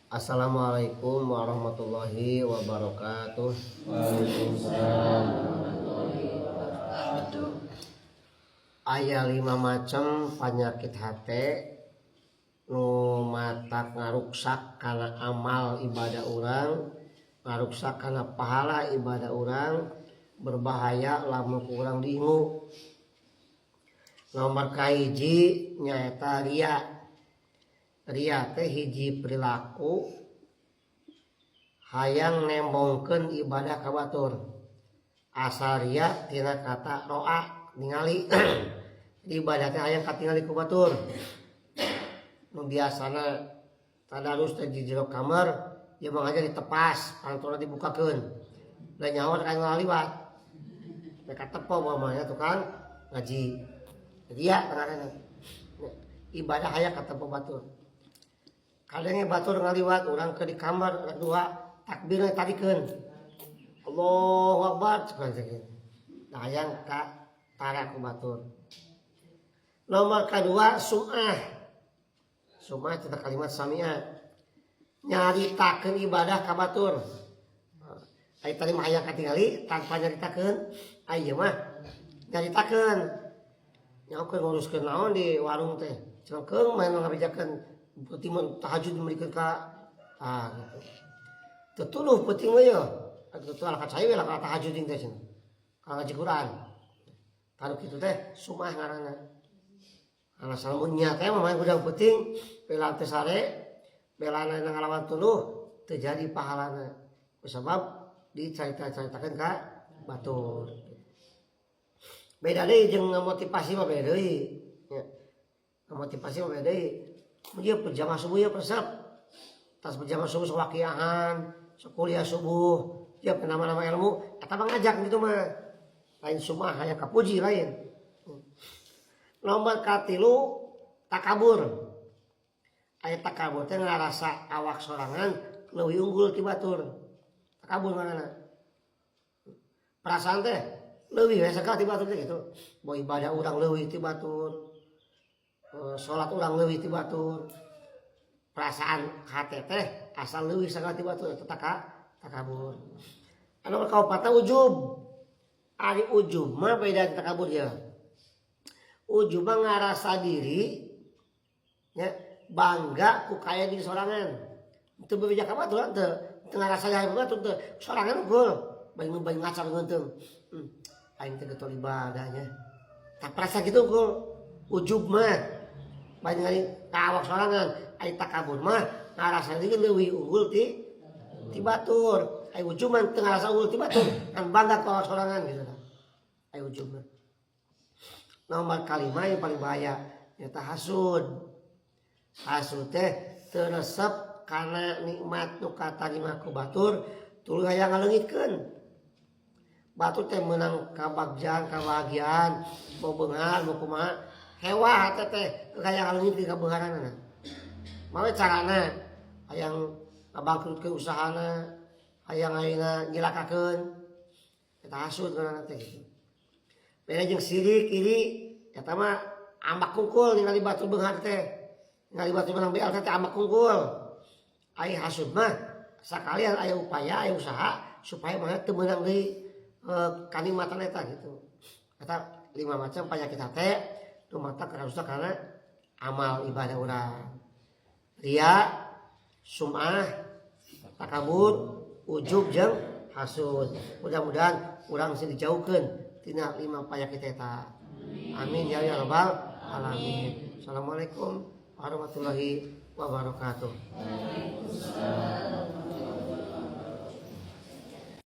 Assalamualaikum warahmatullahi wabarakatuh. Waalaikumsalam warahmatullahi wabarakatuh. Aya lima macam penyakit hate nu matak ngaruksak kana amal ibadah urang, ngaruksak kana pahala ibadah urang, berbahaya lamun ku urang diingu. Nomor kahiji nyaeta ria. Ria teh hiji perilaku hayang nembongkeun ibadah ka batur. Asal ria tina kata roa, ningali. Ibadah teh hayang katingali ku batur. Nu biasana tadarus teh di jero kamar, ieu mah ngajar ditepas, pantona dibukakeun. Da nyaho ka ngaliwat. Mereka tepo mah nya tukang ngaji. Ria ngaranna. Ibadah hayang katempo batur. Kadangnya batur ngaliwat urang ke di kamar rek dua takbirna tarikeun. Allahu Akbar cek teh. Da hayang ka tara ku batur. Nomor kedua sum'ah. Sum'ah itu kalimat sami'a. Nyaritakeun ibadah ka batur. Ai tadi mah hayang katingali tanpa nyaritakeun, ai ieu mah nyaritakeun. Nyaokeun nguruskeun naon di warung teh. Celengkeung main ngabejakeun peuting mah tahajud dimeulikeun ka ah gitu. Teu tuluh peuting mah yeuh. Atuh teu ka cai we lah ka tahajud teh cenah. Ka ngaji Quran. Taruh kitu teh sum'ah ngaranna. Alasan mun nya teh mah hudang peuting bela teh sare, belana ngalawan tuluh teu jadi pahalana. Kusabab dicarita-caritakeun ka batur. Beda deui jeung ngamotivasi mah beda deui. Nya. Ngamotivasi mah beda deui. Mun ieu berjamaah subuh ieu resep. Tas berjamaah subuh sawakiahan, kuliah subuh, ieu nama-nama ilmu eta mah ngajak gitu mah. Lain sum'ah hayang kapuji lain. Nomor katilu takabur. Aya takabur teh ngarasa awak sorangan leuwih unggul ti batur. Takabur ngaranna. Perasaan teh leuwih we sagala ti batur teh gitu. Boh ibadah urang leuwih ti batur. Salat urang leuwih ti batur. Perasaan hate teh asal leuwih sagala ti batur eta takabur. Anu kaopatna ujub. Ari ujub mah beda ti takabur ya. Ujub mah ngarasa diri nya bangga ku kaya diri sorangan. Teu bebeja ka batur teu, teu ngarasa hayang batur teu, sorangan unggul. Bari bari ngaca ngeunteung. Aing teh getol ibadahnya. Tak perasa gitu unggul. Ujub mah bari ningali ka awak sorangan, ari takabur mah ngarasa diri leuwih unggul ti batur. Ari ujub mah teu ngarasa unggul ti batur, kan bangga ku awak sorangan gitu. Ari ujub mah. Nomor kalima yang paling bahaya nyata hasud. Hasud teh teu resep kana nikmat nu katarima ku batur tuluy hayang ngaleungitkeun. Batur teh meunang kabagjaan, kabahagiaan, mau beunghar, mau kumaha, hewa hate teh hayang ngaleungitkeun kabeungharanana. Mawe carana hayang ngabangkrutkeun usahana, hayang ayeuna nyilakakeun. Eta hasud ngaranna teh gitu. Beda jeung sirik iri eta mah ambak kungkul ningali batur beunghar teh. Ningali batur menang BLT teh ambak kungkul. Ai hasud mah sakalian aya upaya, aya usaha supaya mah teu meunang deui kanikmatan eta gitu. Eta lima macam penyakit hate nu matak karusak kana amal ibadah urang. Ria, sum'ah, takabur, ujub jeung hasud. Mudah-mudahan urang sing dijauhkeun tina lima penyakit eta. Amin ya rabbal alamin. Assalamualaikum warahmatullahi wabarakatuh. Waalaikumsalam.